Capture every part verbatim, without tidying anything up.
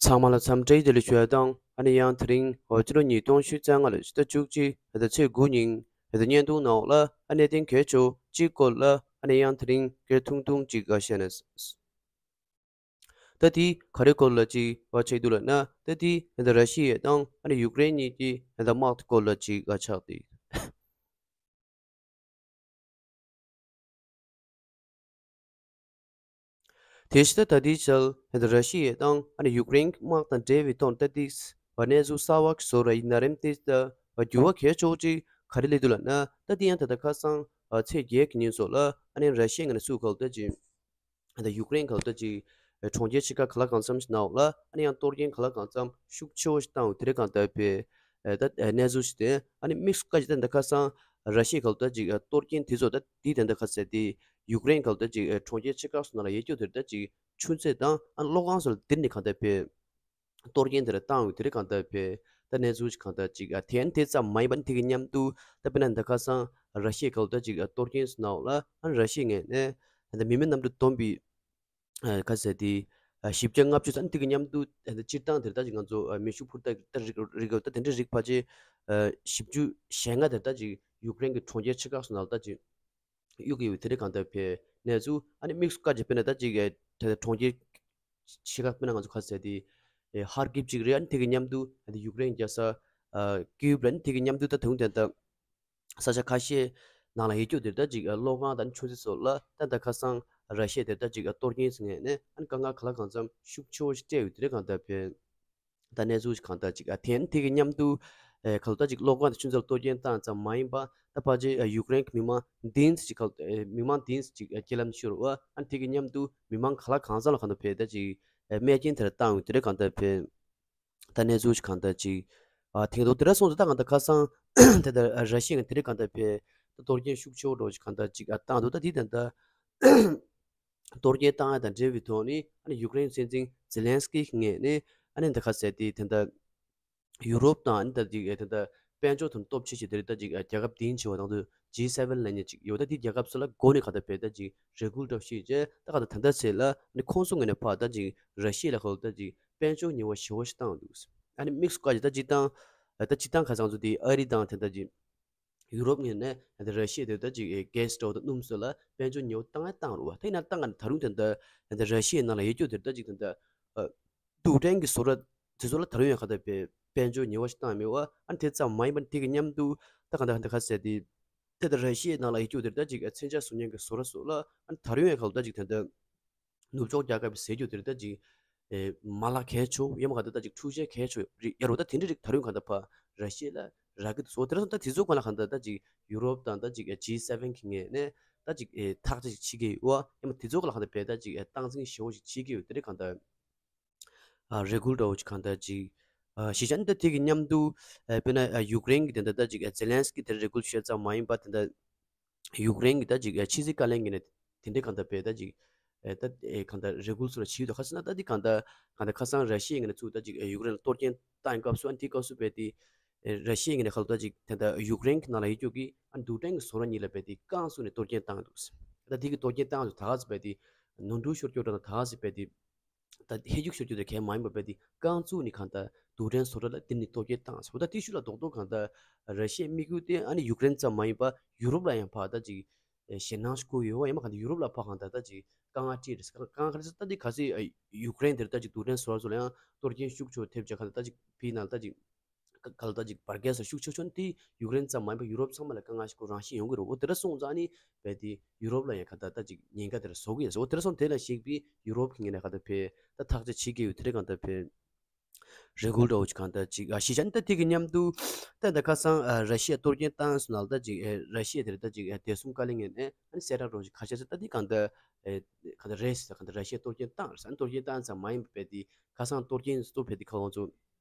ཚང་མ་ལ་འཚམས་འདྲི་བདེ་ལེགས་ཞུ་ཡ་དང་། ཨ་ནི་ཡང་དེ་རིང་འོ་སྤྱི་ལོ་ཉིས་སྟོང་ཉི་ཤུ་རྩ་ལྔ་ལོའི་ཕྱི་ཟླ་བཅུ་གཅིག་ཟླ་ཚེས་དགུ་ཉིན་ད་བརྙན་ཐུང་ནང་ལ་ཨ་གནད་དོན་གལ་ཆེ་བ་གཅིག་སྐོར་ལ་ཨ་ནི་ཡང་དེ་རིང་སྐད་ཐུང་ཐུང་ཅིག་བཤད་ན། ད་དེ་ག་རེ་སྐོར་ལ་ཅིག་བ་ཆགས་འདུག་ལབ་ན། ད་དེ་ད་ར་ཤི་ཡ་དང་ཨ་ནི་ཡུཀ་རེན་གཉིས་ཀྱི་ད་དམག་སྐོར་ལ་ཅིག་བ་ཆགས་ཏེ། དེ་བཞིན་ད་ལྟའི་ཆར་ད་ར་ཤི་ཡ་དང་ཨ་ནི་ཡུཀ་རེན་དམག་དང་འབྲེལ་བའི་ཐོག་ད་ལྟའི་གནས་ཚུལ་གསར་བ་ཞིག་བཟོ་ར་ཡིན་ན་རེམ། དེ་ད་འགྱུར་བ་གལ་ཆེ་བ་ཅིག་ག་རེ་སླེབས་འདུག་ལབ་ན། ད་དེ་ཡང་ད་ལྟ་ཁ་སང་ཚེས་བརྒྱད་ཀྱི་ཉིན་སོགས་ལ་ཨ་ནི་ར་ཤི་ཡ་ངོས་ནས་སུ་ག་ལ་ད་ཅིག་ད་ཡུཀ་རེན་ག་ལ་ད་ཅིག་གྲོང་ཁྱེར་ཆེ་ཁག་ག་ལ་གང་འཚམ་ཞིག་ནང་ལ་ཨ་ནི་ཡང་གཏོར་སྐྱོན་ག་ལ་གང་འཚམ་ཤུགས་ཆེ་བོ་ཞིག་བཏང་བ་དེ་རེད། གང་ལྟར་བས་ད་གནས་ཚུལ་ཞིག་དེ་ཨ་ནི་དམིགས་སུ་བཀར་ཅིག་ད་ད་ཁ་སང་ར་ཤི་ཡ་ག་ལ་ད་ཅིག་གཏོར་སྐྱོན་དེ་ཚོ་ད་དེ་ད་ད་ཁ་ཟེར་དེ་ཡུཀ་རེན་ག་ལ་ད་ཅིག་གྲོང་ཁྱེར་ཆེ་ཁག་སོགས་ནང་ལ་ཡོད་རྒྱུ་དེ་རེད། ད་ཅིག་ཆུ་མཛོད་དང་ཨ་གློག་ཁང་སོགས་ལ་དེ་ནས་གང་ལྟར་བས་གཏོར་སྐྱོན་དེ་ར་བཏང་བའི་དེ་རིང་གང་ལྟར་བས་ད་གནས་ཚུལ་ཞིག་གང་ལྟར་ཅིག་ཨ་དེ་ཨ་ནི་དེ་ཙམ་མ་ཡིན་པ་ནི་དེ་གི་མཉམ་དུ་ད་དཔེར་ན་ད་ཁ་སང་ར་ཤི་ཡ་ག་ལ་ད་ཅིག་ཨ་གཏོར་སྐྱོན་སོགས་ནང་ལ་ཨ་ནི་ར་ཤི་ཡའི་ངོས་ནས་ད་མི་མེད་གནམ་གྲུ་བསྡོམས་པའི་ཨ་ཁ་ཟེར་དེ་ཨ་བཞི་བརྒྱ་ལྔ་བཅུ་ཙམ་དེ་གི་མཉམ་དུ་ཨ་སྤྱིར་བཏང་དེར་ད་ཅིག་ང་ཚོ་ཨ་མེ་ཤུགས་འཕུར་མདའ་ད་རིགས་རིགས་ད་དེ་འདྲའི་རིགས་ཕལ་ཆེར་ཨ་བཞི་བཅུ་ཞེ་ལྔ་དེར་ད་ཅིག་ཡུཀ་རེན་གྱི་གྲོང་ཁྱེར་ཆེ་ཁག་སོགས་ནང་ལ་ད་ཅིག་གཡུག་གི་ཡོད། དེ་རིང་གང་ལྟར་བས་གནས་ཚུལ་ཨ་ནི་དམིགས་སུ་བཀར་ཅིག་དཔེར་ན་ད་ཅིག་ཨ་དེ་གྲོང་ཁྱེར་ཆེ་ཁག་དཔེར་ན་ང་ཚོ་ཁ་ཟེར་དེ་ཨེ་ཧར་ཀིབ་ཅིག་རེད། ཨ་ནི་དེ་གི་མཉམ་དུ་ཨ་དེ་ཡུཀ་རེན་རྒྱལ་ས་ཨ་ཀིབ་རེད། ཨ་ནི་དེ་གི་མཉམ་དུ་ད་དུང་དེ་ད་ས་ཆ་ཁ་ཤས་ནང་ལ་ཡོད་རྒྱུ་དེ་ད་ཅིག་གློག་ཁང་དང་ཆུ་མཛོད་སོགས་ལ་ད་ད་ཁ་སང་ར་ཤི་ཡ་དེ་ད་ཅིག་གཏོར་སྐྱོན་ཟེར་ནས་ཨ་ནི་དཀའ་ངལ་ག་ལ་གང་འཚམ་ཤུགས་ཆེ་བོ་ཞིག་སྤྲད་ཡོད། དེ་རིང་གང་ལྟར་བས་ད་གནས་ཚུལ་ཞིག་གང་ལྟར་ཅིག་ཨ་དེ་ཨ་ནི་དེ་གི་མཉམ་དུ་ཨེ་ག་ལ་ད་ཅིག་གློག་ཁང་དང་ཆུ་མཛོད་ལ་གཏོར་སྐྱོན་བཏང་ཙམ་མ་ཡིན་པ་ད་ཕལ་ཆེར་ཨ་ཡུཀ་རེན་གྱི་མི་མང་བདུན་ཙམ་ཅིག་ག་ལ་ཨེ་མི་མང་བདུན་ཙམ་ཅིག་ཨ་རྐྱེན་ལམ་ཤོར་བ། ཨ་ནི་དེ་གི་མཉམ་དུ་མི་མང་ག་ལ་གང་འཚམ་ལ་གང་ལྟར་བས་ད་ཅིག་ཨེ་རྨས་སྐྱོན་དེ་ར་བཏང་ཡོད། དེ་རིང་གང་ལྟར་བས། ད་གནས་ཚུལ་ཞིག་གང་ལྟར་ཅིག་ཨ་དེང་དུ་དེ་འདྲ་སོང་ཙང་ད་གང་ལྟར་ཁ་སང་དེ་ལྟར་ཨ་ར་ཤི་ཡ་ངོས་དེ་རིང་གང་ལྟར་བས་ད་གཏོར་སྐྱོན་ཤུགས་ཆེ་བོ་འགྲོ་ཞིག་གང་ལྟར་ཅིག་ཨ་བཏང་འདུག་ད་དེ་ད་ལྟ་གཏོར་སྐྱོན་བཏང་ཡ་དང་འབྲེལ་བའི་ཐོག་ནས་ཨ་ནི་ཡུཀ་རེན་སྲིད་འཛིན་ཛེ་ལན་སི་ཀི་ངོས་ནས་ཨ་ནི་ད་ཁ་ཟེར་དེ་དེ་ལྟར་ཡུ་རོབ་དང་ཨ་ནི་ད་ཅིག་ཨ་དེ་ལྟར་དཔལ་འབྱོར་དང་སྟོབས་ཆེ་ཤོས་དེ་རིང་ད་ཅིག་ཨ་རྒྱལ་ཁབ་བདུན་ཆེ་བ་དང་དུ་ཇི་སེ་ཝེན་ལབ་མཁན་ཅིག་ཡོད། ད་དེ་རྒྱལ་ཁབ་སོགས་ལ་སྒོ་ནས་གང་ལྟར་བས་ད་ཅིག་རེ་སྐུལ་འདྲ་བོ་ཞིག་བྱས། ད་གང་ལྟར་ད་ལྟ་ཚེ་ལ་ནི་ཁོང་ཚོ་ངོས་ནས་ཕར་ད་ཅིག་ར་ཤི་ཡ་ལ་ཧོལ་ད་ཅིག་དཔལ་འབྱོར་ཉེས་པ་ཞེ་པོ་ཞིག་བཏང་འདུག་ཨ་ནི་དམིགས་སུ་བཀར་ཅིག་ད་སྤྱིར་བཏང་ད་སྤྱིར་བཏང་ཁ་སང་ཚོ་དེ་ཨ་རི་དང་དེ་ད་ཅིག་ཡུ་རོབ་ངོས་ནས་ད་ར་ཤི་ཡ་དེ་ད་ཅིག་གྷེ་སི་འདྲ་བོ་ད་སྣུམ་སོགས་ལ་དཔལ་འབྱོར་ཉེས་པ་བཏང་ཡ་བཏང་རུང་བ། ད་ཡིན་ན་བཏང་ག་ནི་ད་རུང་དེ་ད་ད་ར་ཤི་ཡའི་ནང་ལ་ཡོད་རྒྱུ་དེ་ད་ཅིག་དེ་ད་རྡུལ་ཕྲན་གྱི་བཟོ་གྲྭ་དེ་ཚོ་ལ་ད་རུང་ཡང་གང་ལྟར་བས་དཔལ་འབྱོར་ཉེས་པ་ཞིག་བཏང་མེད་བ། ཨ་ནི་དེ་ཙམ་མ་ཡིན་པར་དེ་གི་མཉམ་དུ་ད་གང་ལྟར་གང་ལྟར་ཁ་ཟེར་དེ། དེ་ལྟར་ར་ཤི་ཡའི་ནང་ལ་ཡོད་རྒྱུ་དེར་ད་ཅིག་མཚོན་ཆ་བཟོ་མཁན་གྱི་བཟོ་གྲྭ་སོགས་ལ་ཨ་ནི་ད་རུང་ཡང་གང་ལྟར་ཅིག་དེ་འདྲ་ནུབ་ཕྱོགས་རྒྱལ་ཁབ་ཟེར་རྒྱུ་དེར་ད་ཅིག་ཨེ་མ་ལག་གལ་ཆེ་ཡང་མ་གང་ལྟར་ད་ཅིག་འཕྲུལ་ཆས་གལ་ཆེ་རིགས་ཡ་རོ་ད་དེ་འདྲ་རིགས་ད་རུང་གང་ལྟར་ཕར་ར་ཤི་ཡ་ལ་རག་གི་འདུག་སོ། དེ་ར་སོང་ད་དེ་ཚོ་གང་ལ་གང་ལྟར་ད་ཅིག་ཡུ་རོབ་དང་ད་ཅིག་ཇི་སེ་ཝེན་གི་ངོས་ནས་ད་ཅིག་ཨེ་ཐག་གཅོད་ཅིག་བྱེད་ཀྱི་ཡོད་ཡང་མ་དེ་ཚོ་གང་ལ་གང་ལྟར་བས་ད་ཅིག་ཨེ་སྟངས་འཛིན་ཞེ་པོ་ཞིག་བྱེད་ཀྱི་ཡོད། དེ་རིགས་གང་ལྟར། ཨ་རེ་སྐུལ་འདྲ་བོ་ཅིག་གང་ལྟར་ཅིག་ཨ་གཞིས་ཆགས་འདི་དེ་གི་མཉམ་དུ་ཨ་དཔེར་ན་ཨ་ཡུཀ་རེན་གི་དེ་འདྲ་ད་ཅིག་ཨ་ཛེ་ལན་སི་ཀི་དེར་རེ་སྐུལ་བྱས་ཙམ་མ་ཡིན་པ་དེ་འདྲ་ཡུཀ་རེན་གི་ད་ཅིག་ཨ་ཕྱི་སྲིད་བཀའ་བློན་གི་ནས་དེ་འདྲའི་གང་ལྟར་བས་ད་ཅིག་ཨ་ད་ཨེ་གང་ལྟར་རེ་སྐུལ་སོགས་ལ་བྱས་ཡོད་དོ། ཁ་སང་ན་ད་འདི་གང་ལྟར་གང་ལྟར་ཁ་སང་ར་ཤི་ཡའི་ངོས་ནས་ཚུར་ད་ཅིག་ཨ་ཡུཀ་རེན་ལ་གཏོར་སྐྱོན་བཏང་སྐབས་སུ་ཨ་འདིའི་སྐབས་སུ་བས་དེ་ཨེ་ར་ཤི་ཡའི་ངོས་ནས་ཁ་ལོ་ད་ཅིག་དེ་འདྲ་ཡུཀ་རེན་གི་ནང་ལ་ཡོད་རྒྱུ་གི་ཨ་འདུག་འདྲ་གི་བཟོ་གྲྭ་གཉིས་ལ་བས་དེ་རྐང་བཙུགས་ནས་གཏོར་སྐྱོན་བཏང་འདུག་ད་འདི་གི་གཏོར་སྐྱོན་བཏང་འདུག་ད་ག་ཚོད་བས་དེ་ནོར་འཁྲུལ་ཤོར་རྒྱུ་འདྲ་ན་ད་ག་ཚོད་བས་དེ། ད་ཧེ་རྒྱུག་ཤོར་རྒྱུ་དེ་གལ་མ་ཡིན་པ་བས་དེ་རྐང་བཙུགས་ནས་གང་ལྟར་རྡུལ་ཕྲན་བཟོ་གྲྭ་ལ་དེ་ནས་གཏོར་སྐྱོན་བཏང་སོང་། ད་དེ་ཤུལ་ལ་རྡོག་རྡོག་གང་ལྟར་ར་ཤི་ཡའི་དམིགས་ཡུལ་དེ་ཨ་ནི་ཡུཀ་རེན་ཙམ་མ་ཡིན་པ་ཡུ་རོབ་ལ་ཡང་ཕར་ད་ཅིག་ཞེད་སྣང་ཞིག་བསྐུལ་ཡོད་པ་ཡིན་པ། གང་ལྟར་ཡུ་རོབ་ལ་ཕར་གང་ལྟར་ད་ཅིག་དཀའ་ངལ་སྤྲད་རེད། དཀའ་ངལ་ག་རེ་ཟེར་ད་འདི་ག་ཚོད་ཡུཀ་རེན་དེར་ད་ཅིག་རྡུལ་ཕྲན་བཟོ་གྲྭ་ཚོ་ལ་ཡང་གཏོར་སྐྱོན་ཤུགས་ཆེ་ཐེབས་བྱས་གང་ལྟར་ད་ཅིག་ཕི་ནང་ད་ཅིག་ག་ལ་ད་ཅིག་བར་བརྒལ་ས་ཤུགས་ཆེ་ཆུང་དེ་ཡུཀ་རེན་ཙམ་མ་ཡིན་པར་ཡུ་རོབ་ཚང་མ་ལ་དཀའ་ངལ་ཞིག་ཁོ་རང་བཞིན་ཡོང་གི་རེད། འོ་དེ་འདྲ་སོང་ཙང་ནི་བས་དེ་ཡུ་རོབ་ལ་ཡང་ག་ད་ད་ཅིག་ཉེན་ཁ་དེ་ར་བཟོ་གི་ཡོད་ཟེར། འོ་དེ་འདྲ་སོང་དེ་ལ་གཞིགས་པའི་ཡུ་རོབ་ཀྱི་ངོས་ནས་ག་ད་བས་ད་ཐག་གཅོད་བྱེད་ཀྱི་ཡོད། དེ་རེད་གང་ད་བས་རེ་སྐུལ་འདྲ་བོ་ཅིག་གང་ད་ཅིག་ཨ་གཞིས་ཆགས་ནི་ད་དེ་གི་མཉམ་དུ་ད་ད་ཁ་སང་ཨ་ར་ཤི་ཡ་གཏོར་སྐྱོན་བཏང་སོང་ན་ལ་ད་ཅིག་ཨེ་ར་ཤི་ཡ་དེ་ར་ད་ཅིག་ཨེ་བདེ་སྲུང་བཀའ་བློན་ངོས་ནས་ཨ་ནི་གསལ་བསྒྲགས་འདྲ་བོ་ཅིག་ཁ་ཤས་ད་དེ་གང་ད་ཨེ་གང་ད་རེད་ཟེར། གང་ད་ར་ཤི་ཡ་གཏོར་སྐྱོན་བཏང་ཟེར། ཨ་ནི་གཏོར་སྐྱོན་བཏང་ཙམ་མ་ཡིན་པ་བས་དེ་ཁ་སང་གཏོར་སྐྱོན་ཟེར་དུས་བས་དེ་ཁ་ཁོང་ཚོ་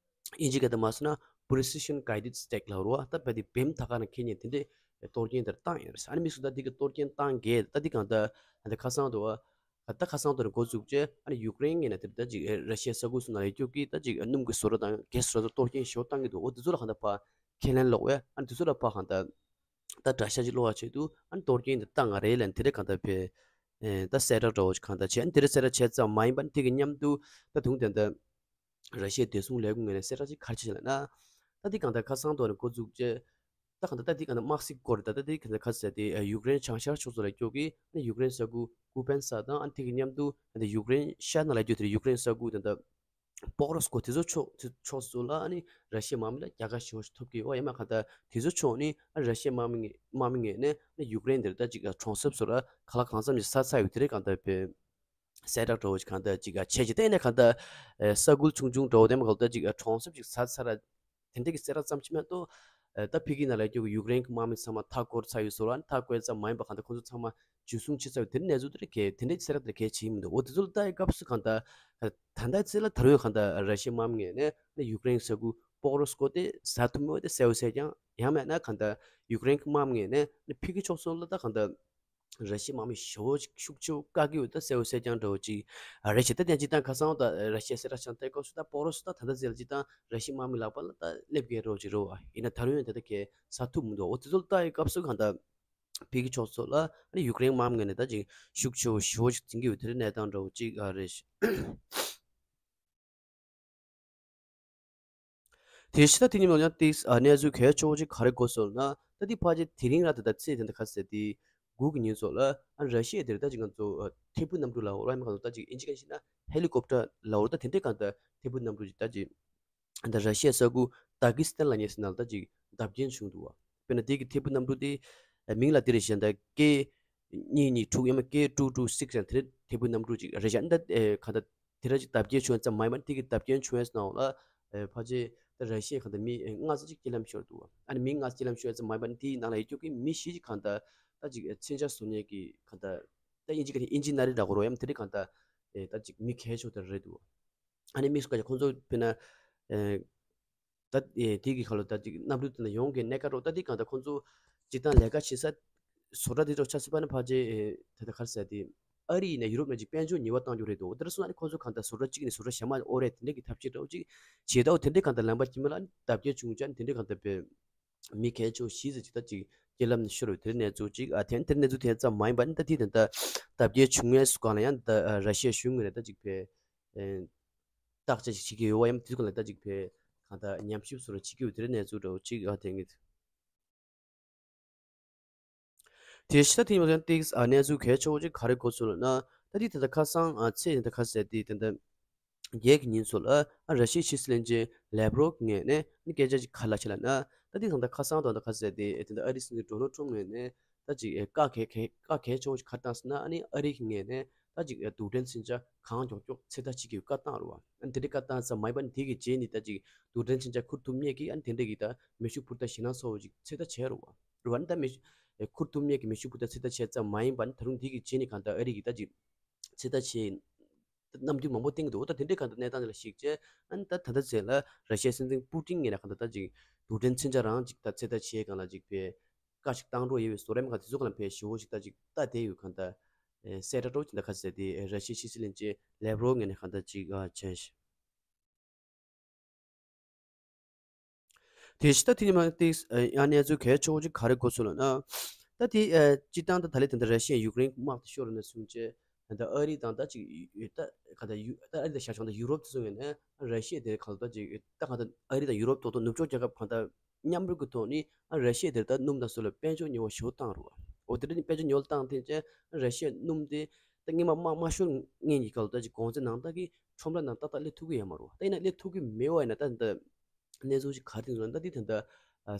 ཨིན་ཇི་སྐད་དུ་མ་སོང་ན་precision guided strike ལབ་རེད་བ། ད་བས་དེ་བེམ་ཐག་ཁ་ནས་འཁེལ་མཁན་དེ་འདྲས་གཏོར་སྐྱོན་དེར་བཏང་ཡོད་རེད། ཨ་ནི་དམིགས་སུ་ད་དེ་གི་གཏོར་སྐྱོན་བཏང་གས་ད་དེ་གང་ད་ད་ཁ་སང་དུ་བ། ད་ཁ་སང་དུ་ནས་འགོ་བཙུགས་རྗེས་ཨ་ནི་ཡུཀ་རེན་ངོས་ནས་དེ་ད་ཅིག་ར་ཤི་ཡ་ས་ཁུལ་སོགས་ནང་ཡོད་རྒྱུ་གི་ད་ཅིག་སྣུམ་གྱི་བཟོ་གྲྭ་དང་གྷེ་སི་བཟོ་གྲྭ་གཏོར་སྐྱོན་ཞེ་པོ་བཏང་གི་འདུག་འོ་དེ་ཚོ་ལ་གང་ད་ཕར་ཁས་ལེན་སློག་བས། ཨ་ནི་དེ་ཚོ་ལ་ཕར་གང་ད་ད་དགྲ་ཤ་ཅིག་སློག་ཡ་ཆེད་དུ་ཨ་ནི་གཏོར་སྐྱོན་དེ་བཏང་ང་རེད་ལབ་ནས་དེ་རེད་གང་ད་བས་ད་གསལ་བསྒྲགས་འདྲ་བོ་ཅིག་གང་ད་བྱས། ཨ་ནི་དེ་རེད་གསལ་བསྒྲགས་བྱས་ཙམ་མ་ཡིན་པ་ནི་དེ་གི་མཉམ་དུ་ད་དུང་དེ་ད་ ར་ཤི་ཡའི་བདེ་སྲུང་ལས་ཁུངས་ངོས་ནས་གསལ་བསྒྲགས་ཅིག་ག་རེ་བྱས་ལབ་ན། ད་འདི་གང་ལྟར་ཁ་སང་ཐོག་ནས་འགོ་བཙུགས་རྗེས། ད་གང་ལྟར་ད་འདི་གང་ལྟར་དམག་སྲིད་སྐོར་རེད། ད་ད་འདི་གང་ལྟར་ག་རེ་ཟེར་ཏེ་ཡུཀ་རེན་བྱང་ཤར་ཕྱོགས་ཚོ་ལ་སྐྱོད་ཀྱི་ནི་ཡུཀ་རེན་ས་ཁུལ་ཀུ་པན་ས་དང་ཨ་ནི་དེ་གི་མཉམ་དུ་ཨ་ནི་ཡུཀ་རེན་ཤར་ནང་ལ་སྐྱོད་དེ་ཡུཀ་རེན་ས་ཁུལ་ད་ད་པོག་རོ་སི་ཀོ་དེ་ཚོ་ཕྱོགས་དེ་ཕྱོགས་སུ་ལ་ཨ་ནི་ར་ཤི་ཡའི་དམག་མི་ལ་རྒྱལ་ཁ་ཞེ་པོ་ཞིག་ཐོབ་ཀྱི་ཡོད། ཡང་མ་གང་ལྟར་དེ་ཚོ་ཕྱོགས་ནི་ཨ་ར་ཤི་ཡའི་དམག་མི་ངོས་དམག་མི་ངོས་ནས་ཨ་ནི་ཡུཀ་རེན་དེར་ད་ཅིག་གྲོང་གསེབ་ཚོ་ལ་ག་ལ་གང་འཚམ་ཞིག་ཟ་ཚར་ཡོད། དེ་རེད་གང་ལྟར་བས། གསལ་བསྒྲགས་འདྲ་བོ་ཞིག་གང་ལྟར་ཅིག་བྱས་ཀྱི་ད་ཡིན་ན་གང་ལྟར་ཨེ་ས་ཁུལ་ཆུང་ཆུང་འདྲ་བོ་དེ་མ་གང་ལྟར་ཅིག་གྲོང་གསེབ་ཅིག་ཟ་ཚར་ར། དེ་འདྲ་གི་གསལ་བསྒྲགས་ཙམ་ཅིག་མ་གཏོགས་ཨེ་ད་ཕ་གི་ནང་ལ་སྐྱོད་ཀྱི་ཡུཀ་རེན་གྱི་དམག་མི་ཚང་མ་མཐའ་བསྐོར་ཚར་ཡོད་བཟོ་འདྲ། མཐའ་བསྐོར་ཙམ་མ་ཡིན་པ་གང་ལྟར་ཁོང་ཚོ་ཚང་མ་འཇུ་བཟུང་བྱས་ཚར་ཡོད། དེ་འདྲ་གནས་ཚུལ་དེ་འདྲ་གས་དེ་འདྲ་གསལ་བསྒྲགས་དེ་འདྲ་གས་བྱས་མི་འདུག་འོ་དེ་ཚོ་ལ་ལྟ་ཡི་སྐབས་སུ་གང་ལྟར་ཨེ་ད་ལྟའི་ཚེ་ལ་ད་རུང་ཡང་གང་ལྟར་ར་ཤི་ཡའི་དམག་མི་ངོས་ནས་ནི་ཡུཀ་རེན་ས་ཁུལ་པོག་རོ་སི་ཀོ་དེ་ཟ་ཐུབ་མེད་པ་དེ་གསལ་པོ་གསལ་རྐྱང་། ཡང་མེད་ན་གང་ལྟར་ཡུཀ་རེན་གྱི་དམག་མི་ངོས་ནས་ནི་ཕ་གི་ཕྱོགས་སོགས་ལ་ད་གང་ལྟར་ར་ཤི་ཡའི་དམག་མི་ཞེ་པོ་ཅིག་ཤུགས་ཆེ་བོ་བཀག་གི་ཡོད། ད་གསལ་པོ་གསལ་རྐྱང་འདྲ་བོ་ཅིག་ཨ་རེད་བྱས། ད་དེ་སྤྱིར་བཏང་ཁ་སང་ད་ར་ཤི་ཡས་གསལ་བསྒྲགས་བྱས་ཏེ་སྐབས་སུ་ད་པོག་རོ་སི་ད་ད་ལྟ་ཟེར་ལ་སྤྱིར་བཏང་ར་ཤི་ཡའི་དམག་མི་ལག་པ་ལ་ད་སླེབས་ཀྱི་རེད་བ་ཅིག་རེད་བ། ཡིན་ན་ད་རུང་ཡང་ད་ལྟ་གས་ཟ་ཐུབ་མི་འདུག་འོ་དེ་ཚོ་ལ་ལྟ་ཡི་སྐབས་སུ་གང་ལྟར་ཕ་གི་ཕྱོགས་ཚོ་ལ་ཨ་ནི་ཡུཀ་རེན་དམག་མི་ངོས་ནས་ད་ཅིག་ཤུགས་ཆེ་བོ་ཞེ་པོ་ཅིག་འཛིན་གྱི་ཡོད། དེ་རིང་གནས་སྟངས་འདྲ་བོ་ཅིག་ཨ་རེད། དེ་ཕྱི་ད་དེ་ཉིན་ལ་ཡང་ཏིག་ཨ་གནས་ཚུལ་གལ་ཆེ་བོ་ཅིག་ག་རེ་གོ་སོང་ལབ་ན། ད་དེ་ཕལ་ཆེར་དེ་རིང་ར་ད་ད་ཚེས་དེ་འདྲ་ག་ཚོད་དེ་དགུ་གི་ཉིན་ཚོ་ལ་ཨ་ར་ཤི་ཡ་དེར་ད་ཅིག་ང་ཚོ་ཨ་ཐད་འཕུར་གནམ་གྲུ་ལ་འོ་ར་མི་གང་ཚོ་ད་ཅིག་ཨིན་ཇི་ག་ཤི་ན་ཧེ་ལི་ཀོབ་ཊར་ལ་འོ་ད་དེ་འདྲའི་གང་ད་ཐད་འཕུར་གནམ་གྲུ་ཅིག་ད་ཅིག་ད་ར་ཤི་ཡ་ས་ཁུལ་ཏཱ་ཀི་སི་ཐན་ལབ་མཁན་ཞིག་ནང་ལ་ད་ཅིག་བརྡབ་སྐྱོན་བྱུང་འདུག་བ། དཔེར་ན་དེ་གི་ཐད་འཕུར་གནམ་གྲུ་དེ་མིང་ལ་དེ་རེད་བཞག་ད་ཀེ་གཉིས་གཉིས་དྲུག་ཡང་མ་ཀེ་ཊུ་ཊུ་སིག་ཟེར་དེ་རེད། ཐད་འཕུར་གནམ་གྲུ་ཅིག་རེད་བཞག་ད་ག་ད། དེ་ར་ཅིག་བརྡབ་སྐྱོན་བྱུང་ཡ་ཙམ་མ་ཡིན་པར་དེ་གི་བརྡབ་སྐྱོན་བྱུང་ཡ་ནང་ལ་ཨེ་ཕལ་ཆེར་ད་ར་ཤི་ཡ་གང་ད་མི་ཨེ་ལྔ་ཙམ་ཅིག་རྐྱེན་ལམ་ཤོར་འདུག་བ། ཨ་ནི་མི་ལྔ་ཙམ་རྐྱེན་ལམ་ཤོར་ཡ་ཙམ་མ་ཡིན་པར་དེའི་ནང་ལ་ཡོད་རྒྱུ་གི་མི་བཞི་ཅིག་གང་ད་ད་ཅིག་ཨེ་མཚོན་ཆ་བཟོ་མཁན་གྱི་གང་ད་ད་ཨིན་ཇི་ག་ནས་ཨིན་ཇི་ན་རི་འདྲ་གོ་རོ་ཡ་མ་དེ་རིགས་གང་ད་ཨེ་ད་ཅིག་མི་གལ་ཆེ་བོ་དེ་རེད་འདུག་བ། ཨ་ནི་མི་སུ་ག་ཅིག་ཁོང་ཚོ་དཔེར་ན་ཨེ། ད་ཨེ་དེ་གི་ཁ་ལོ་ད་ཅིག་གནམ་གྲུ་དེ་ན་ཡོང་གི་གནས་ཀ་རོ་ད་དེ་གང་ད་ཁོང་ཚོ་སྤྱིར་བཏང་ལས་ཀ་བྱེད་ས་བཟོ་གྲྭ་དེ་ཚོ་ཆ་སྲིད་པ་ནི་ཕལ་ཆེར་ཨེ་ད་ད་ག་རེ་ཟེར་དེ་ཨ་རི་ཡིན་ན་ཡུ་རོབ་ནང་ཅིག་དཔལ་འབྱོར་ཉེས་པ་བཏང་རྒྱུ་རེད་དོ། དེ་འདྲ་སོང་ན་ནི་ཁོང་ཚོ་གང་ད་བཟོ་གྲྭ་གཅིག་ནས་བཟོ་གྲྭ་གཞན་མ་ཨོ་རེད་དེ་འདྲ་གི་ཐབས་ཤེས་འདྲ་བོ་ཅིག་བྱེད་ད་འོ་དེ་འདྲ་གང་ད་ལམ་པ་དཀྱིལ་མ་ལ་ནི་བརྡབ་སྐྱོན་བྱུང་ཅག་ནི་དེ་འདྲ་གང་ད་པའི་མི་གལ་ཆེ་བོ་བཞི་ཟེར་ཅིག་ད་ཅིག་རྐྱེན་ལམ་ནས་ཤོར་བའི་དེ་འདྲ་གནས་ཚུལ་ཅིག་ཨ་དེ་དེ་འདྲ་གནས་ཚུལ་དེ་ཙམ་མ་ཡིན་པ་ནི་ད་དེ་དེ་ད་བརྡབ་སྐྱོན་བྱུང་ངེས་སུ་གང་ལ་ཡང་ད་ར་ཤི་ཡ་གཞུང་ངོས་ནས་ད་ཅིག་པའི། བརྟག་དཔྱད་ཅིག་བྱེད་ཀྱི་ཡོད་པ་ཡང་དེ་ཚོ་ག་ལ་ལྟ་ཅིག་བས་གང་ལྟར་ཉམས་ཞིབ་བཟོ་འདྲ་བྱེད་ཀྱི་ཡོད་དེ་འདྲའི་གནས་ཚུལ་འདྲ་བོ་ཅིག་ཨ་དེ་ངེས། དེ་ཕྱི་ད་དེ་ཡིན་པ་ཡང་ཏིག་ཨ་གནས་ཚུལ་གལ་ཆེ་བོ་ཅིག་ག་རེ་གོ་སོང་ལབ་ན། ད་དེ་ད་ལྟ་ཁ་སང་ཨ་ཚེས་ད་ལྟ་ཁ་ཟེར་དེ་ད་ལྟ་བརྒྱད་ཀྱི་ཉིན་ཚོ་ལ་ཨ་ར་ཤི་ཡའི་ཕྱི་སྲིད་བློན་ཆེན་ལེབ་རོབ་ངོས་ནས་ནི་སྐད་ཆ་ཅིག་ག་རེ་ལབ་ཤག་ལབ་ན། ད་དེ་ད་ལྟ་ཁ་སང་ད་ལྟ་ཁ་ཟེར་དེ་ད་ལྟ་ཨ་རིའི་སྲིད་འཛིན་ཌོ་ནལ་ཊམ་ངོས་ནས། ད་ཅིག་ཨེ་བཀའ་གལ་གལ་བཀའ་གལ་ཆེ་བོ་ཞིག་ག་རེ་བཏང་ཟེར་ན། ཨ་ནི་ཨ་རི་གི་ངོས་ནས་ད་ཅིག་ཨེ་རྡུལ་ཕྲན་མཚོན་ཆ་གང་མགྱོགས་མགྱོགས་ཚོད་ལྟ་བྱེད་ཀྱི་ཡོད་བཀའ་བཏང་རེད་བ། ཨ་ནི་དེ་འདྲའི་བཀའ་བཏང་ཙམ་མ་ཡིན་པ་ནི་དེ་གི་རྗེས་ནས་ད་ཅིག་རྡུལ་ཕྲན་མཚོན་ཆ་ཁུར་ཐུབ་མཁན་གྱི་ཨ་ནི་དེ་འདྲ་གི་ད་མེ་ཤུགས་འཕུར་མདའ་ཞེད་སྣང་ཚ་བོ་ཅིག་ཚོད་ལྟ་བྱས་རེད་བ། རེད་བ། ཨ་ནི་ད་མེ་ཤུགས་ཨེ་ཁུར་ཐུབ་མཁན་གྱི་མེ་ཤུགས་འཕུར་མདའ་ཚོད་ལྟ་བྱས་ཙམ་མ་ཡིན་པ་ནི་ད་རུང་དེ་གི་རྗེས་ནས་གང་ལྟར་ཨ་རི་གི་ད་ཅིག་ཚོད་ལྟ་བྱས། རྣམ་འགྱུར་མང་པོ་བསྟན་གྱི་འདུག་ད་དེ་འདྲའི་གང་ལྟར་གནས་སྟངས་དེ་ལ་གཞིགས་བྱས་ཨ་ནི་ད་ད་ལྟ་ཚེ་ལ་ར་ཤི་ཡའི་སྲིད་འཛིན་པུ་ཏིན་ངོས་ནས་གང་ལྟར་ད་ཅིག་རྡུལ་ཕྲན་མཚོན་ཆ་རང་ཅིག་ད་ཚོད་ལྟ་བྱེད་གང་ལ་ཅིག་པའི་བཀའ་ཞིག་བཏང་འགྲོ་ཡོད་པའི་བཟོ་འདྲ་མི་གང་དེ་ཚོ་གང་ལ་ཕེ་ཞེ་པོ་ཞིག་ད་ཅིག་ལྟ་བསྡད་ཡོད། གང་ལྟར་གསལ་བསྒྲགས་འདྲ་བོ་ཅིག་ད་ག་ཚོད་དེ་ར་ཤི་ཡའི་ཕྱི་སྲིད་བློན་ཆེན་ལེབ་རོབ་ངོས་ནས་གང་ལྟར་ཅིག་བྱས། དེ་ཕྱི་ད་དེ་ནི་མ་ཏིག་ཡང་གནས་ཚུལ་གལ་ཆེ་བོ་ཅིག་ག་རེ་གོ་སོང་ལབ་ན། ད་དེ་སྤྱིར་བཏང་ད་ད་ལས་དེ་འདྲ་ར་ཤི་ཡ་ཡུཀ་རེན་དམག་དེ་ཤོར་ནས་བཟུང་བྱས་ད་ཨ་རི་དང་ད་ཅིག་ད་ག་ད་ཡུ་ད་ཨ་རི་དང་ཤར་ཕྱོགས་ད་ཡུ་རོབ་དེ་ཚོ་ངོས་ནས་ར་ཤི་ཡ་དེ་གང་ད་ཅིག་ད་གང་ད་ཨ་རི་དང་ཡུ་རོབ་ཐོག་ཏུ་ནུབ་ཕྱོགས་རྒྱལ་ཁབ་གང་ད་མཉམ་རུབ་ཀྱི་ཐོག་ནས་ར་ཤི་ཡ་དེར་ད་སྣུམ་དང་སོགས་ལ་དཔལ་འབྱོར་ཉེས་པ་ཞེ་པོ་བཏང་རེད་བ། འོ་དེ་འདྲ་ནི་དཔལ་འབྱོར་ཉེས་པ་བཏང་དེ་ཅན་ར་ཤི་ཡ་སྣུམ་དེ། ད་སྔོན་མ་དམག་མ་ཤོར་སྔོན་གྱི་སྐབས་ལ་ད་ཅིག་གོང་ཚད་ནང་ལྟར་གྱི་ཁྲོམ་ར་ནང་ཏག་ཏག་སླེབས་ཐུབ་ཀྱི་ཡོད་མ་རེད་བ། ད་ཡིན་ན་སླེབས་ཐུབ་ཀྱི་མེད་པ་ཡིན་ན་ད་ད་གནས་ཚུལ་ཞིག་ག་རེ་ཡིན་ཟེར་ན་ད་འདི་ད་ད་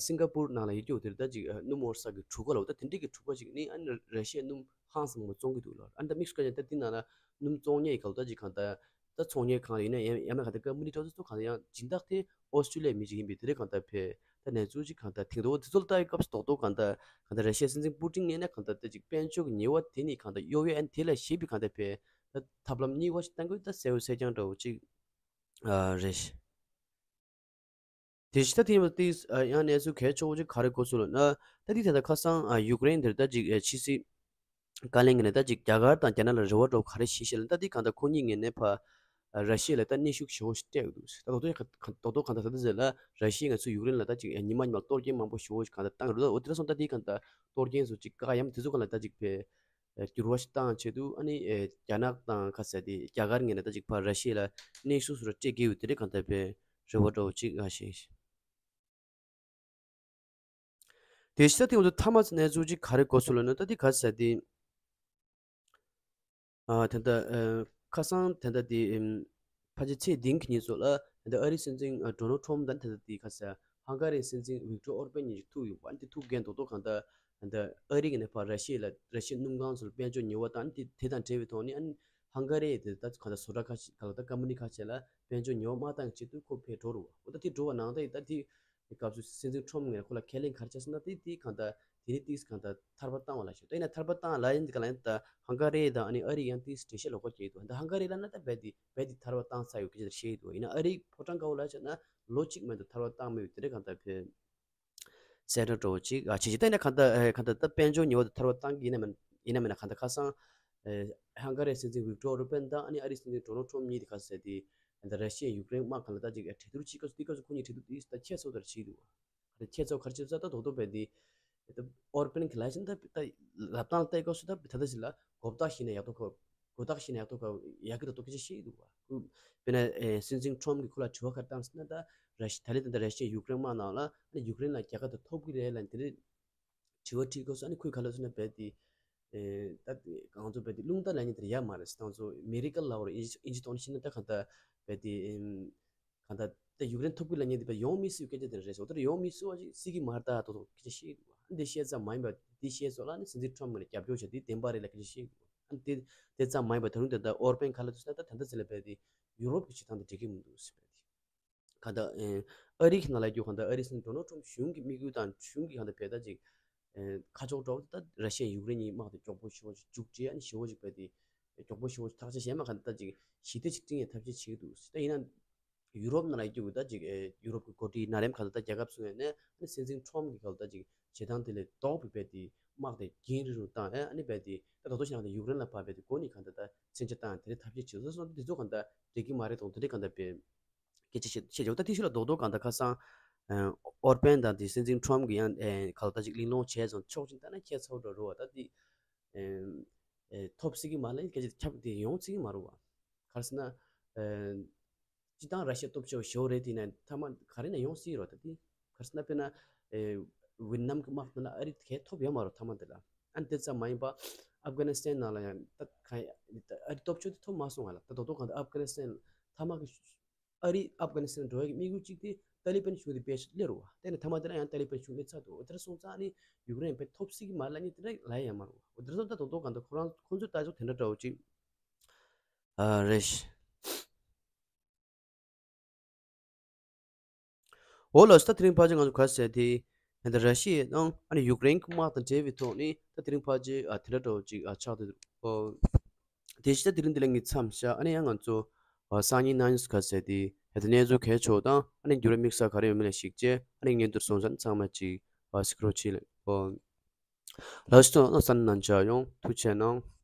སིང་ག་པུར་ནང་ལ་ཡོད་རྒྱུ་དེར་ད་ཅིག་སྣུམ་འོར་ས་གི་གྲུ་ཁ་ལ་འོ་ད་དེ་འདྲས་ཀྱི་གྲུ་ཁ་ཞིག་ནི་ཨ་ནི་ར་ཤི་ཡའི་སྣུམ་ཧང་སང་མ་བཙོང་གི་འདུག་ལ། ཨ་ནི་ད་དམིགས་སུ་བཀར་ན་ད་འདི་ནང་ལ་སྣུམ་བཙོང་མཁན་གྱི་སྐབས་ལ་ད་ཅིག་གང་ལྟར་ད་ཚོང་གཉེར་ཁང་ལ་ཡིན་ན་ཡང་ཡང་ན་གང་ལྟར་ཀམ་པ་ནི་འདྲ་བོ་ཚོ་གང་ལྟར་ཡང་སྦྱིན་བདག་དེ་ཨོ་སི་ཀྲི་ལི་ཡའི་མི་ཞིག་ཡིན་པས་དེ་རེད། གང་ལྟར་ཕེ་ད་གནས་ཚུལ་ཞིག་གང་ལྟར་དེང་དུ་འོ་དེ་ཚོ་ལ་ལྟ་ཡི་སྐབས་སུ་རྡོག་རྡོག་གང་ལྟར་གང་ལྟར་ར་ཤི་ཡའི་སྲིད་འཛིན་པུ་ཏིན་ངོས་ནས་གང་ལྟར་ད་ཅིག་དཔལ་འབྱོར་གྱི་ཉེས་པ་དེ་ནི་གང་ལྟར་གཡོལ་ཡས་ཨ་ནི་དེ་ལ་ཞེད་པའི་གང་ལྟར་ཕེ་ད་ཐབས་ལམ་གཉིས་པ་ཞིག་གཏང་དགོས་ད་གསལ་པོ་གསལ་རྐྱང་འདྲ་བོ་ཅིག་ཨ་རེད། དེ་ཕྱི་ད་ཐེངས་པ་ཏིས་ཨ་ཡང་གནས་ཚུལ་གལ་ཆེ་བོ་ཅིག་ག་རེ་གོ་སོང་ལབ་ན། ད་ཐེངས་ད་ལྟ་ཁ་སང་ཨ་ཡུཀ་རེན་དེར་ད་ཅིག་ཨ་ཕྱི་སྲིད་བཀའ་བློན་གྱི་ནས་ད་ཅིག་རྒྱ་གར་དང་རྒྱ་ནག་ལ་རེ་བ་འདྲ་བོ་ག་རེ་བྱེད་ཤེས་ལབ་ན། ད་ཐེངས་གང་ལྟར་ཁོ་གཉིས་ངོས་ནས་ཕ་ཨ་ར་ཤི་ཡ་ལ་ད་གནོན་ཤུགས་ཞེ་པོ་ཞིག་སྤྲད་ཡོད་འདུག་ད་རྡོག་རྡོག་གང་ལྟར་ད་ད་ཟེར་ལ་ར་ཤི་ཡ་ང་ཚོ་ཡུཀ་རེན་ལ་ད་ཅིག་ཨ་ཉི་མ་ཉི་མ་གཏོར་སྐྱོན་མང་པོ་ཞེ་པོ་ཞིག་གང་ལྟར་བཏང་ཡོད་འདུག་འོ་དེ་འདྲ་སོང་ད་ཐེངས་གང་ལྟར་གཏོར་སྐྱོན་བཟོ་ཅིག་བཀག་ཡམ་དེ་ཚོ་གང་ལ་ད་ཅིག་ཕེ། འགྱུར་བ་ཞིག་བཏང་ཆེད་དུ་ཨ་ནི་རྒྱ་ནག་དང་ཁ་གསལ་དེ་རྒྱ་གར་ངོས་ནས་ད་ཅིག་ཕར་ར་ཤི་ཡ་ལ་གནོན་ཤུགས་སུ་ར་སྤྲད་ཀྱི་ཡོད་དེ་རེད། གང་ལྟར་པའི་རེ་བ་འདྲ་བོ་ཅིག་ཨ་ཞེས། དེ་ཤི་ད་དེ་ང་ཚོ་མཐའ་མ་གནས་ཚུལ་ཅིག་ག་རེ་གོ་སོང་ལབ་ན། ད་དེ་ག་ས་དེ་ཨ་ད་ལྟ་ཨ་ཁ་སང་ད་ལྟ་དེ་ཨམ་ཕལ་ཆེར་ཚེས་བདུན་གྱི་ཉིན་སོགས་ལ་ད་ལྟ་ཨ་རིའི་སྲིད་འཛིན་ཨ་ཌོ་ནལ་ཊམ་དང་ད་ལྟ་དེ་ག་ས་ཧང་ག་རིའི་སྲིད་འཛིན་ཝིག་ཏོར་ཨོར་པན་གཉིས་ཐུག་ཡོད་པ། ཨ་ནི་དེ་ཐུག་མཁན་རྡོག་རྡོག་གང་ལྟར་ད་ལྟ་ཨ་རི་གི་ནས་ཕར་ར་ཤི་ཡ་ལ་ར་ཤི་ཡའི་སྣུམ་ཁང་ཚོ་ལ་དཔལ་འབྱོར་ཉེས་པ་དང་ཨ་ནི་དེ་དེ་དང་འབྲེལ་བའི་ཐོག་ནས་ཨ་ནི་ཧང་ག་རི་དེ་ད་གང་ལྟར་བཟོ་གྲྭ་ཁག་ཅིག་གང་ལྟར་ཀམ་པ་ནི་ཁག་ཅིག་ལ་དཔལ་འབྱོར་ཉེས་པ་མ་བཏང་ཆེད་དུ་ཁོ་ཕར་འགྲོ་རུ་བ། འོ་ད་དེ་འགྲོ་བ་ནང་ད་ད་དེ་སྐབས་སུ་སྲིད་འཛིན་ཁྲོམ་ངོས་ཁོ་ལ་ཁས་ལེན་ག་རེ་བྱས་སོང་ན། དེ་དེ་གང་ལྟར་དེ་ནི་ཏིས་གང་ལྟར་ཐར་པ་བཏང་བ་ལ་ཞུ། ད་ཡིན་ན་ཐར་པ་བཏང་ལ་ཡིན་ག་ལ་ཡིན་ད་ཧང་ག་རི་དང་ཨ་ནི་ཨ་རི་ཡང་ཏིས་འགྲེལ་བཤད་ལོག་པ་སྐྱེས་འདུག་ད་ཧང་ག་རི་ལ་ན་ད་རྦད་དེ་རྦད་དེ་ཐར་པ་བཏང་ཚར་ཡོད་སྐད་ཆ་བཤད་འདུག་ཡིན་ན་ཨ་རིའི་ཕོ་བྲང་དཀར་པོ་ལ་བྱས་ན་ལོ་གཅིག་མ་གཏོགས་ཐར་པ་བཏང་མེད་ཡོད་དེ་རེད། གང་ལྟར་བས་གསལ་བསྒྲགས་འདྲ་བོ་ཅིག་ཨ་བྱེད་ཅིག་ད་ཡིན་ན་གང་ལྟར་ཨ་གང་ལྟར་ད་དཔལ་འབྱོར་ཉེས་པ་དེ་ཐར་པ་བཏང་གི་ཡིན་ན་མིན་ཡིན་ན་མིན་ན་གང་ལྟར་ཁ་སང་ཨ་ཧང་ག་རིའི་སྲིད་འཛིན་ཝིག་ཏོར་ཨོར་པན་དང་ཨ་ནི་ཨ་རིའི་སྲིད་འཛིན་ཌོ་ནལ་ཊམ་གཉིས་དེ་ག་ཟེར་དེ། ད་ར་ཤི་ཡ་ཡུཀ་རེན་དམག་གང་ལ་ད་ཅིག་གྲོས་བསྡུར་བྱེད་སྐབས་སུ་དེ་སྐབས་སུ་ཁོ་གཉིས་གྲོས་བསྡུར་དེ་ད་ཁྱད་མཚར་པོ་ལྟར་བྱེད་འདུག་བ། ད་ཁྱད་མཚར་པོ་ག་རེ་བྱེད་ས་ད་རྡོག་རྡོག་རྦད་དེ། ད་ཨོར་པན་གྱི་ལ་ཡ་ཅན་ད་ད་ལབ་སྟངས་ལ་བལྟས་སྐབས་སུ་ད་ད་ལྟ་ཞིག་ལ་མགོ་བཏགས་ཤིག་ནས་ཡག་ཐོག་ཁ་མགོ་བཏགས་ཤིག་ནས་ཡག་ཐོག་ཁ་ཡག་གི་རྡོག་རྡོག་སྐད་ཆ་བཤད་འདུག་བ། ཁོ་དཔེར་ན་ཨེ་སྲིད་འཛིན་ཁྲོམ་གྱིས་ཁོ་ལ་དྲི་བ་ག་རེ་བཏང་ཟེར་ན། ད་ར་ཤི་ད་ལན་ད་ད་ར་ཤི་ཡ་ཡུཀ་རེན་དམག་ནང་ལ་ཨ་ནི་ཡུཀ་རེན་ལ་རྒྱལ་ཁ་ད་ཐོབ་གི་རེད་ལབ་དེ་རེད། དྲི་བ་དྲིས་སྐབས་སུ་ཨ་ནི་ཁོས་ག་ལབ་སོང་ན་རྦད་དེ། ཨེ་ད་དེ་ང་ཚོ་རྦད་དེ་རླུང་རྟ་ལབ་མཁན་དེ་ཡོད་མ་རེད། ད་ང་ཚོ་མི་རི་ཀ་ལབ་དགོས་རེད། ཨིན་ཇི་ཨིན་ཇི་ཐོག་ནས་བཤད་ན་ད་གང་ལྟར་རྦད་དེ་ཨེམ་གང་ལྟར་ད་ཡུཀ་རེན་ཐོབ་གི་ལབ་མཁན་དེ་རྦད་ཡོང་མི་སྲིད་པའི་སྐད་ཆ་དེ་རེད་ཟེར། འོ་ད་ཡོང་མི་སྲིད་པ་ཅིག་སྲིད་ཀྱི་མ་རེད་ད་དོ་དོ་སྐད་ཆ་བཤད་འདུག་ཨ་འདི་བཤད་ཙམ་མ་ཡིན་པ་འདི་བཤད་སོགས་ལ་ནི་སྲིད་འཛིན་ཁྲོམ་ངོས་ནས་རྒྱབ་སྐྱོར་བྱས་དེ་བདེན་པ་རེད་ལབ་སྐད་ཆ་བཤད་འདུག་ཨ་འདི་དེ་ཙམ་མ་ཡིན་པ་ད་རུང་དེ་ད་ཨོར་པན་ག་ལབ་སོང་ན་ད་ད་ལྟ་ཟེར་ལ་རྦད་དེ་ཡུ་རོབ་ཀྱི་བྱེད་སྟངས་དེ་འགྲིག་གི་མི་འདུག་ཟེར་བ་དེ། གང་ལྟར་ཨེ་ཨ་རི་གི་ནང་ལ་རྒྱུ་གང་ལྟར་ཨ་རི་སྲིད་འཛིན་ཌོ་ནལ་ཊམ་གཞུང་གི་དམིགས་ཡུལ་དང་གཞུང་གི་གང་ལྟར་བལ་ད་ཅིག་ཨེ་ཁ་ཕྱོགས་འདྲ་བོ་ད་ར་ཤི་ཡ་ཡུཀ་རེན་གཉིས་དམག་དེ་མགྱོགས་པོ་ཞེ་པོ་ཅིག་མཇུག་སྒྲིལ། ཨ་ནི་ཞེ་པོ་ཅིག་བལ་དེ་མགྱོགས་པོ་ཞེ་པོ་ཅིག་ཐག་གཅོད་བྱས་མ་གང་ལྟར་ད་ཅིག་ཞི་བདེ་ཅིག་བསྐྲུན་ཡའི་ཐབས་ཤེས་བྱེད་ཀྱི་འདུག་ད་ཡིན་ན་ཡུ་རོབ་ནང་ལ་རྒྱུ་ད་ཅིག་ཨེ་ཡུ་རོབ་ཀྱི་འགོ་ཁྲིད་ན་རེམ་གང་ལྟར་ད་རྒྱལ་ཁབ་སུ་ཡོད་ནས་ཨ་ནི་སྲིད་འཛིན་ཁྲོམ་གྱི་གང་ལྟར་ཅིག་བྱེད་སྟངས་དེ་ལས་ལྡོག་པའི་བལ་དེ་དམག་དེ་རྒྱུན་རིང་རུ་བཏང་ཨ་ནི་བལ་དེ་ད་ད་དུང་ཞིག་ནང་དེ་ཡུཀ་རེན་ལ་ཕར་བལ་དེ་འགོ་ནས་གང་ལྟར་ད་མཚོན་ཆ་བཏང་དེ་རིགས་ཐབས་ཤེས་བྱེད་སོང་སོང་དེ་ཚོ་གང་ལྟར་འགྲིག་གི་མ་རེད་དང་དེ་རིགས་གང་ལྟར་བལ། སྐད་ཆ་བཤད་བཤད་ཆོག་ད་དེ་ཤུ་ལ་རྡོག་རྡོག་གང་ལྟར་ཁ་སང་ཨོར་པན་དང་དེ་སྲིད་འཛིན་ཁྲོམ་གྱི་ཡང་ག་ལ་ད་ཅིག་གླེང་སློང་བྱས་ཙང་ཕྱོགས་གཅིག་ལྟ་ན་ཁྱད་མཚར་པོ་འདྲ་རུ་བ། ད་དེ་ཐོབ་སྲིད་ཀྱི་མ་རེད། སྐད་ཆ་ཁྱབ་དེ་ཡོང་སྲིད་ཀྱི་མ་རུ་བ། ག་རེ་ཟེར་ན་སྤྱི་བཏང་ར་ཤི་ཡ་སྟོབས་ཆེ་བ་ཞེ་པོ་རེད། དེ་ནས་མཐའ་མ་ག་རེ་ན་ཡོང་སྲིད་རོ། ད་དེ་ག་རེ་ཟེར་ན་དཔེར་ན་ཝེ་ནམ་གྱི་དམག་དེ་ལ་ཨ་རི་གས་ཐོབ་ཡོད་མ་རོ་མཐའ་མ་དེ་ལ། ཨ་ནི་དེ་ཙམ་མ་ཡིན་པ་ཨབ་གྷ་ནི་སི་ཐན་ནང་ལ་ཡང་ད་ག་ཨ་རི་སྟོབས་ཆེ་དེ་ཐོབ་མ་སོང་བ་ལ། ད་རྡོག་རྡོག་གང་ལྟར་ཨབ་གྷ་ནི་སི་ཐན་མཐའ་མ་གི་ཨ་རི་ཨབ་གྷ་ནི་སི་ཐན་འགྲོ་ཡ་གི་དམིགས་ཡུལ་གཅིག་དེ་ཏཱ་ལི་བན་གཞུང་དེ་བེད་སླེབས་རུ་བ། དེ་ནས་མཐའ་མ་དེ་ལ་ཡང་ཏཱ་ལི་བན་གཞུང་སླེབས་ཚར་འདུག་དེར་སོང་ཙང་ཨ་ནི་ཡུཀ་རེན་བེད་ཐོབ་སྲིད་ཀྱི་མ་རེད་ལབ་ནི་དེ་འདྲ་ལབ་ཡ་མ་རུ་བ། དེར་སོང་ཙང་རྡོག་རྡོག་གང་ལྟར་ཁོ་རང་ཁོ་ཚོའི་ལྟ་ཕྱོགས་དེ་འདྲ་འདྲ་བོ་ཅིག་ཨ་རེད། འོ་ལགས་སོ། ད་དེ་རིང་ཕལ་ཆེར་ང་ཚོ་ག་ཟེར་དེ་ད་ར་ཤི་ཡ་དང་ཨ་ནི་ཡུཀ་རེན་གྱི་དམག་དང་འབྲེལ་བའི་ཐོག་ནས་ད་དེ་རིང་ཕལ་ཆེར་ཨ་དེ་འདྲ་འདྲ་བོ་ཅིག་ཨ་ཆགས་བསྡད་འདུག་ཨོ། དེ་བཞིན་ད་དེ་རིང་འདི་ལ་ངས་མཚམས་བཞག་ཨ་ནི་ཡང་ང་ཚོ་ཨ་སང་ཉིན་གནངས་ཉིན་ག་ཟེར་དེ་ད་གནས་ཚུལ་གལ་ཆེ་བ་དང་ཨ་ནི་འགྱུར་བ་དམིགས་བསལ་ག་རེ་ཡོད་མེད་ལ་གཞིགས་བྱས་ཨ་ནི་ངས་འདིར་སོང་ཙང་ཚང་མ་ཅིག་ཨ་གཟིགས་རོགས་བྱེད་ལགས། ཨོ། ལགས་སོ། ཨ་ས་ནང་བཞག་ཡོང་ཐུགས་རྗེ་གནང་།